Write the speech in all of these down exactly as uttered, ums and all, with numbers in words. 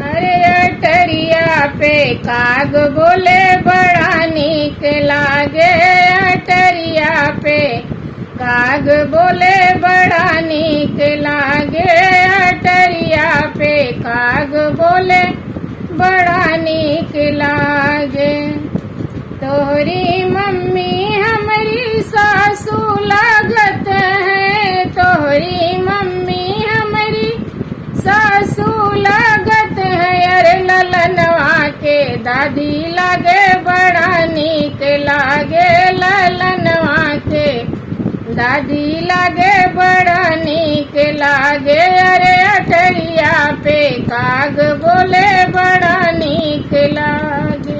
अरे अटरिया पे काग बोले बड़ा नीक लागे, अटरिया पे काग बोले बड़ा नीक लागे, अटरिया पे काग बोले बड़ा नीक लागे। तोहरी मम्मी हमरी सासू लागत है, तोहरी मम्मी हमरी सासू लागत है। अरे ललनवा के दादी लागे बड़ा नीक लागे, ललनवा के दादी लागे बड़ा नीक लागे। अरे अटरिया पे काग बोले बड़ा नीक लागे।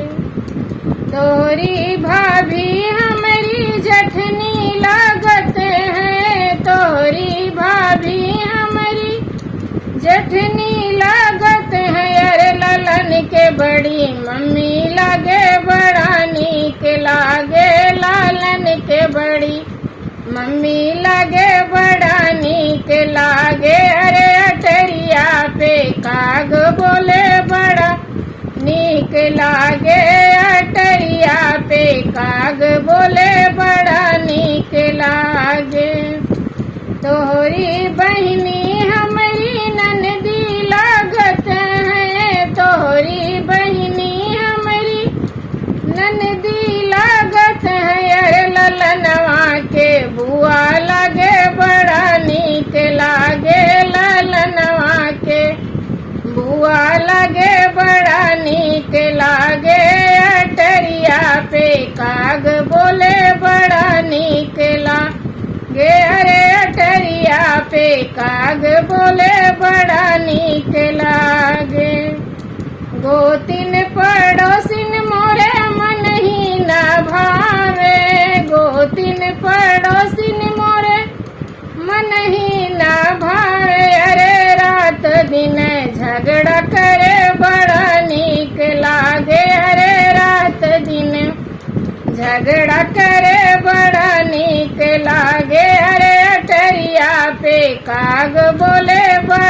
तोरी भाभी हमरी जठनी लागत है, तोरी भाभी हमरी जठनी लागत है। अरे लालन के बड़ी मम्मी लागे बड़ा नीक लागे, लालन के बड़ी मम्मी लागे बड़ा नीक लागे। अरे अटरिया पे काग बोले बड़ा नीक लागे, अटरिया पे काग बोले बड़ा नीक लागे। तोहरी बहिनी हमरी ननदी लागत है, तोहरी बहिनी हमरी ननदी लागत है। अरे ललनवा के बुआ लागे बड़ा नीक लागे, ललनवा के बुआ लागे बड़ा नीक लागे। अटरिया पे काग बोले बड़ा नीक लागे, अरे अटरिया पे काग बोले बड़ा नीक लागे। गोतिन पड़ोसिन मोरे मन ही ना भावे, गोतिन पड़ोसिन मोरे मन ही ना भावे। अरे रात दिन झगड़ा करे बड़ा नीक लागे, अरे रात दिन झगड़ा करे बड़ा नीक लागे। अरे अटरिया पे काग बोले बड़ा